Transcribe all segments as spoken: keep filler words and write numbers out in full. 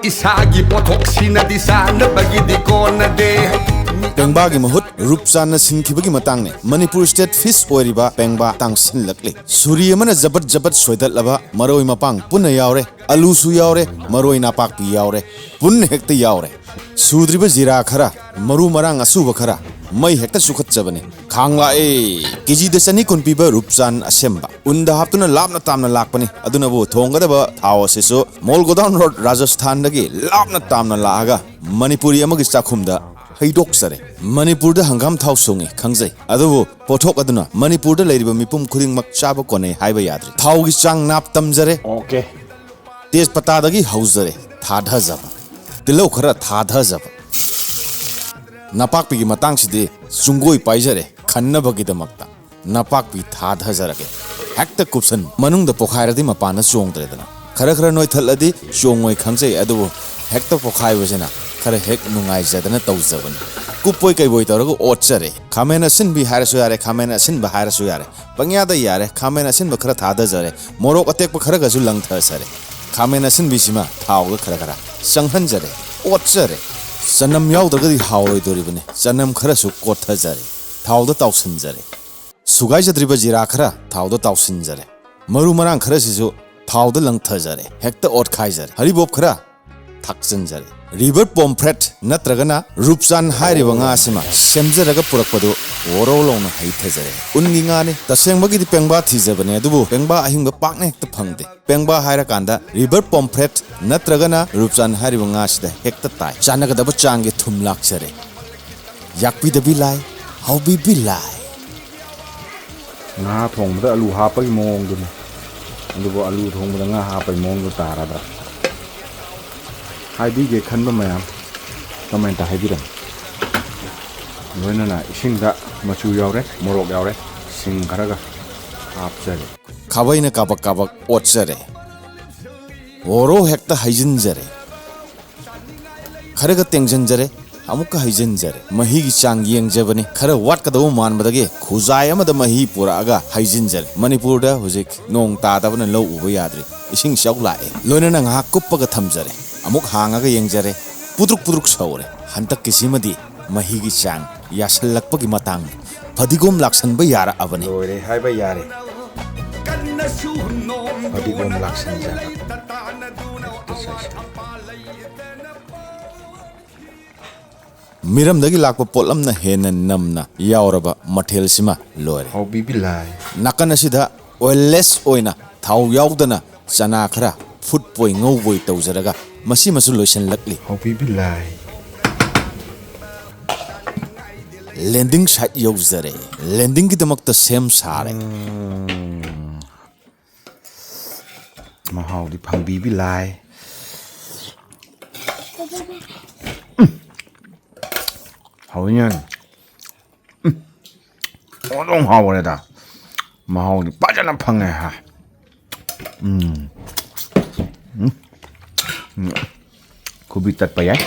ꯏꯁꯥꯒꯤ ꯄꯣꯠꯊꯣꯛꯁꯤꯅꯗꯤ ꯆꯥꯅꯕꯒꯤꯗꯤ ꯀꯣꯟꯅꯗꯦ꯫ ꯄꯦꯡꯕꯥꯒꯤ ꯃꯍꯨꯠ ꯔꯨꯞꯆꯥꯟꯅ ꯁꯤꯟꯈꯤꯕꯒꯤ ꯃꯇꯥꯡꯅꯤ꯫ Manipur state fees ꯑꯣꯏꯔꯤꯕ ꯄꯦꯡꯕꯥ ꯇꯥꯡꯁꯤꯜꯂꯛꯂꯤ꯫ ꯁꯨꯔꯤ ꯑꯃꯅ ꯖꯕꯠ ꯖꯕꯠ ꯁꯣꯏꯗꯠꯂꯕ ꯃꯔꯣꯏ ꯃꯄꯥꯡ ꯄꯨꯟꯅ ꯌꯥꯎꯔꯦ꯫ ꯑꯂꯨꯁꯨ ꯌꯥꯎꯔꯦ, ꯃꯔꯣꯏ ꯅꯥꯄꯥꯛꯄꯤ ꯌꯥꯎꯔꯦ, ꯄꯨꯟꯅ ꯍꯦꯛꯇ ꯌꯥꯎꯔꯦ꯫ ꯁꯨꯗ꯭ꯔꯤꯕ ꯖꯤꯔꯥ ꯈꯔ, ꯃꯔꯨ ꯃꯔꯥꯡ ꯑꯁꯨꯕ ꯈꯔ, ꯃꯩ ꯍꯦꯛꯇ ꯆꯨꯈꯠꯆꯕꯅꯤ꯫ ꯈꯥꯡ ꯂꯥꯛꯑꯦ꯫ ꯀꯦꯖꯤꯗ ꯆꯅꯤ ꯀꯨꯟ ꯄꯤꯕ ꯔꯨꯞꯆꯥꯟ ꯑꯁꯦꯝꯕ꯫ ꯎꯟꯗ ꯍꯥꯞꯇꯨꯅ ꯂꯥꯞꯅ ꯇꯥꯝꯅ ꯂꯥꯛꯄꯅꯤ꯫ ꯑꯗꯨꯅꯕꯨ ꯊꯣꯡꯒꯗꯕ ꯊꯥꯎ ꯑꯁꯤꯁꯨ ꯃꯣꯜꯒꯣꯗꯥꯎꯟ ꯔꯣꯗ ꯔꯥꯖꯁꯊꯥꯟꯗꯒꯤ ꯂꯥꯞꯅ ꯇꯥꯝꯅ ꯂꯥꯛꯑꯒ ꯃꯅꯤꯄꯨꯔꯤ ꯑꯃꯒꯤ ꯆꯥꯛꯈꯨꯝꯗ ꯍꯩꯗꯣꯛꯆꯔꯦ꯫ ꯃꯅꯤꯄꯨꯔꯗ ꯍꯪꯒꯥꯝ ꯊꯥꯎ ꯁꯨꯡꯉꯤ ꯈꯪꯖꯩ, ꯑꯗꯨꯕꯨ ꯄꯣꯠꯊꯣꯛ ꯑꯗꯨꯅ ꯃꯅꯤꯄꯨꯔꯗ ꯂꯩꯔꯤꯕ ꯃꯤꯄꯨꯝ ꯈꯨꯗꯤꯡꯃꯛ ꯆꯥꯕ ꯀꯣꯟꯅꯩ ꯍꯥꯏꯕ ꯌꯥꯗ꯭ꯔꯤ꯫ ꯊꯥꯎꯒꯤ ꯆꯥꯡ ꯅꯥꯞ ꯇꯝꯖꯔꯦ꯫ ꯑꯣꯀꯦ꯫ ꯇꯦꯖꯄꯇꯥꯗꯒꯤ ꯍꯧꯖꯔꯦ ꯊꯥꯗꯖꯕ꯫ ꯇꯤꯜꯍꯧ ꯈꯔ ꯊꯥꯗꯖꯕ꯫ ꯅꯄꯥꯛꯄꯤꯒꯤ ꯃꯇꯥꯡꯁꯤꯗꯤ ꯆꯨꯡꯒꯣꯏ ꯄꯥꯏꯖꯔꯦ ꯈꯟꯅꯕꯒꯤꯗꯃꯛꯇ꯫ ꯅꯄꯥꯛꯄꯤ ꯊꯥꯗꯖꯔꯒꯦ꯫ ꯍꯦꯛꯇ ꯀꯨꯞꯁꯟ꯫ ꯃꯅꯨꯡꯗ ꯄꯣꯈꯥꯏꯔꯗꯤ ꯃꯄꯥꯟꯗ ꯆꯣꯡꯗ꯭ꯔꯦꯗꯅ꯫ ꯈꯔ ꯈꯔ ꯅꯣꯏꯊꯠꯂꯗꯤ ꯆꯣꯡꯉꯣꯏ ꯈꯪꯖꯩ, ꯑꯗꯨꯕꯨ ꯍꯦꯛꯇ ꯄꯣꯈꯥꯏꯕꯁꯤꯅ ꯈꯔ ꯍꯦꯛ ꯅꯨꯡꯉꯥꯏꯖꯗꯅ ꯇꯧꯖꯕꯅꯤ꯫ ꯀꯨꯞꯄꯣꯏ ꯀꯩꯕꯣꯏ ꯇꯧꯔꯒ ꯑꯣꯠꯆꯔꯦ꯫ ꯈꯥꯃꯦꯟ ꯑꯁꯤꯟꯕꯤ ꯍꯥꯏꯔꯁꯨ ꯌꯥꯔꯦ, ꯈꯥꯃꯦꯟ ꯑꯁꯤꯟꯕ ꯍꯥꯏꯔꯁꯨ ꯌꯥꯔꯦ, ꯄꯪꯌꯥꯗ ꯌꯥꯔꯦ꯫ ꯈꯥꯃꯦꯟ ꯑꯁꯤꯟꯕ ꯈꯔ ꯊꯥꯗꯖꯔꯦ, ꯃꯣꯔꯣꯛ ꯑꯇꯦꯛꯄ ꯈꯔꯒꯁꯨ ꯂꯪꯊꯖꯔꯦ꯫ ꯈꯥꯃꯦꯟ ꯑꯁꯤꯟꯕꯤꯁꯤꯃ ꯊꯥꯎꯗ ꯈꯔ ꯈꯔ ꯆꯪꯍꯟꯖꯔꯦ, ꯑꯣꯠꯆꯔꯦ꯫ ꯆꯅꯝ ꯌꯥꯎꯗ꯭ꯔꯒꯗꯤ ꯍꯥꯎꯔꯣꯏꯗꯣꯔꯤꯕꯅꯤ, ꯆꯅꯝ ꯈꯔꯁꯨ ꯀꯣꯠꯊꯖꯔꯦ, ꯊꯥꯎꯗ ꯇꯥꯎꯁꯤꯟꯖꯔꯦ꯫ ꯁꯨꯒꯥꯏꯖꯗ꯭ꯔꯤꯕ ꯖꯤꯔꯥ ꯈꯔ ꯊꯥꯎꯗ ꯇꯥꯎꯁꯤꯟꯖꯔꯦ꯫ ꯃꯔꯨ ꯃꯔꯥꯡ ꯈꯔꯁꯤꯁꯨ ꯊꯥꯎꯗ ꯂꯪꯊꯖꯔꯦ꯫ ꯍꯦꯛꯇ ꯑꯣꯠꯈꯥꯏꯖꯔꯦ꯫ ꯍꯔꯤꯕꯣꯞ ꯈꯔ ꯊꯥꯛꯆꯤꯟꯖꯔꯦ꯫ ꯔꯤꯚꯔ ꯄꯣꯝꯐ꯭ꯔꯦꯠ ꯅꯠꯇ꯭ꯔꯒꯅ ꯔꯨꯞꯆꯥꯟ ꯍꯥꯏꯔꯤꯕ ꯉꯥꯁꯤꯃ ꯁꯦꯝꯖꯔꯒ ꯄꯨꯔꯛꯄꯗꯨ ꯋꯣꯔꯣ ꯂꯥꯎꯅ ꯍꯩꯊꯖꯔꯦ꯫ ꯎꯟꯒꯤ ꯉꯥꯅꯤ꯫ ꯇꯁꯦꯡꯕꯒꯤꯗꯤ ꯄꯦꯡꯕꯥ ꯊꯤꯖꯕꯅꯦ, ꯑꯗꯨꯕꯨ ꯄꯦꯡꯕꯥ ꯑꯍꯤꯡꯕ ꯄꯥꯛꯅ ꯍꯦꯛꯇ ꯐꯪꯗꯦ꯫ ꯄꯦꯡꯕꯥ ꯍꯥꯏꯔꯀꯥꯟꯗ ꯔꯤꯚꯔ ꯄꯣꯝꯐ꯭ꯔꯦꯠ ꯅꯠꯇ꯭ꯔꯒꯅ ꯔꯨꯞꯆꯥꯟ ꯍꯥꯏꯔꯤꯕ ꯉꯥꯁꯤꯗ ꯍꯦꯛꯇ ꯇꯥꯏ꯫ ꯆꯥꯟꯅꯒꯗꯕ ꯆꯥꯡꯒꯤ ꯊꯨꯝ ꯂꯥꯛꯆꯔꯦ꯫ ꯌꯥꯛꯄꯤꯗꯕꯤ ꯂꯥꯏ, ꯍꯥꯎꯕꯤꯕꯤ ꯂꯥꯏ꯫ ꯉꯥ ꯊꯣꯡꯕꯗ ꯑꯂꯨ ꯍꯥꯞꯄꯒꯤ ꯃꯑꯣꯡꯗꯨꯅꯤ꯫ ꯑꯗꯨꯕꯨ ꯑꯂꯨ ꯊꯣꯡꯕꯗ ꯉꯥ ꯍꯥꯞꯄꯒꯤ ꯃꯑꯣꯡꯗꯣ ꯇꯥꯔꯗ꯭ꯔꯥ? ꯍꯥꯏꯕꯤꯒꯦ ꯈꯟꯕ ꯃꯌꯥꯝ ꯀꯃꯦꯟꯇ ꯍꯥꯏꯕꯤꯔꯝꯃꯨ꯫ ꯂꯣꯏꯅꯅ ꯏꯁꯤꯡꯗ ꯃꯆꯨ ꯌꯥꯎꯔꯦ, ꯃꯣꯔꯣꯛ ꯌꯥꯎꯔꯦ, ꯁꯤꯡ ꯈꯔꯒ ꯍꯥꯞꯆꯔꯦ꯫ ꯈꯥꯕꯩꯅ ꯀꯥꯕꯛ ꯀꯥꯕꯛ ꯑꯣꯠꯆꯔꯦ꯫ ꯋꯣꯔꯣ ꯍꯦꯛꯇ ꯍꯩꯖꯤꯟꯖꯔꯦ꯫ ꯈꯔꯒ ꯇꯦꯡꯖꯟꯖꯔꯦ, ꯑꯃꯨꯛꯀ ꯍꯩꯖꯤꯟꯖꯔꯦ꯫ ꯃꯍꯤꯒꯤ ꯆꯥꯡ ꯌꯦꯡꯖꯕꯅꯤ꯫ ꯈꯔ ꯋꯥꯠꯀꯗꯧꯕ ꯃꯥꯟꯕꯗꯒꯤ ꯈꯨꯖꯥꯏ ꯑꯃꯗ ꯃꯍꯤ ꯄꯨꯔꯛꯑꯒ ꯍꯩꯖꯤꯟꯖꯔꯦ꯫ ꯃꯅꯤꯄꯨꯔꯗ ꯍꯧꯖꯤꯛ ꯅꯣꯡ ꯇꯥꯗꯕꯅ ꯂꯧ ꯎꯕ ꯌꯥꯗ꯭ꯔꯤ꯫ ꯏꯁꯤꯡ ꯏꯆꯥꯎ ꯂꯥꯛꯑꯦ꯫ ꯂꯣꯏꯅꯅ ꯉꯥꯏꯍꯥꯛ ꯀꯨꯞꯄꯒ ꯊꯝꯖꯔꯦ꯫ ꯑꯃꯨꯛ ꯍꯥꯡꯉꯒ ꯌꯦꯡꯖꯔꯦ꯫ ꯄꯨꯗ꯭ꯔꯨꯛ ꯄꯨꯗ꯭ꯔꯨꯛ ꯁꯧꯔꯦ꯫ ꯍꯟꯗꯛꯀꯤꯁꯤꯃꯗꯤ ꯃꯍꯤꯒꯤ ꯆꯥꯡ ꯌꯥꯁꯜꯂꯛꯄꯒꯤ ꯃꯇꯥꯡꯅꯤ꯫ ꯐꯗꯤꯒꯣꯝ ꯂꯥꯛꯁꯟꯕ ꯌꯥꯔꯛꯑꯕꯅꯤ꯫ ꯂꯣꯏꯔꯦ ꯍꯥꯏꯕ ꯌꯥꯔꯦ꯫ ꯐꯗꯤꯒꯣꯝ ꯂꯥꯛꯁꯟꯖꯔꯛꯑꯕꯅꯤ꯫ ꯃꯤꯔꯝꯗꯒꯤ ꯂꯥꯛꯄ ꯄꯣꯠꯂꯝꯅ ꯍꯦꯟꯅ ꯅꯝꯅ ꯌꯥꯎꯔꯕ ꯃꯊꯦꯜꯁꯤꯃ ꯂꯣꯏꯔꯦ꯫ ꯍꯥꯎꯕꯤꯕꯤ ꯂꯥꯏ꯫ ꯅꯥꯀꯟ ꯑꯁꯤꯗ oil less ꯑꯣꯏꯅ ꯊꯥꯎ ꯌꯥꯎꯗꯅ ꯆꯅꯥ ꯈꯔ ꯐꯨꯠꯄꯣꯏ ꯉꯧꯕꯣꯏ ꯇꯧꯖꯔꯒ ꯃꯁꯤꯃꯁꯨ ꯂꯣꯏꯁꯤꯜꯂꯛꯂꯤ꯫ ꯍꯥꯎꯕꯤꯕꯤ ꯂꯥꯏ꯫ Landing site ꯌꯧꯖꯔꯦ꯫ Landingꯒꯤꯗꯃꯛꯇ ꯁꯦꯝ ꯁꯥꯔꯦ꯫ ꯃꯍꯥꯎꯗꯤ ꯐꯪꯕꯤꯕꯤ ꯂꯥꯏ꯫ ꯎꯝ꯫ ꯍꯥꯎꯏꯅꯦ꯫ ꯎꯝ꯫ ꯑꯣꯟꯊꯣꯛ ꯍꯥꯎꯈ꯭ꯔꯦꯗ꯫ ꯃꯍꯥꯎꯗꯤ ꯐꯖꯅ ꯐꯪꯉꯦ ꯍꯥ꯫ ꯎꯝ꯫ ꯎꯝ꯫ ꯎꯝ꯫ ꯈꯨꯕꯤ ꯇꯠꯄ ꯌꯥꯏ꯫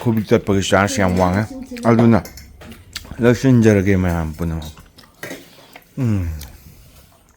ꯈꯨꯕꯤ ꯇꯠꯄꯒꯤ chance ꯌꯥꯝ ꯋꯥꯡꯉꯦ꯫ ꯑꯗꯨꯅ ꯂꯣꯏꯁꯤꯟꯖꯔꯒꯦ ꯃꯌꯥꯝ ꯄꯨꯝꯅꯃꯛ꯫ ꯎꯝ꯫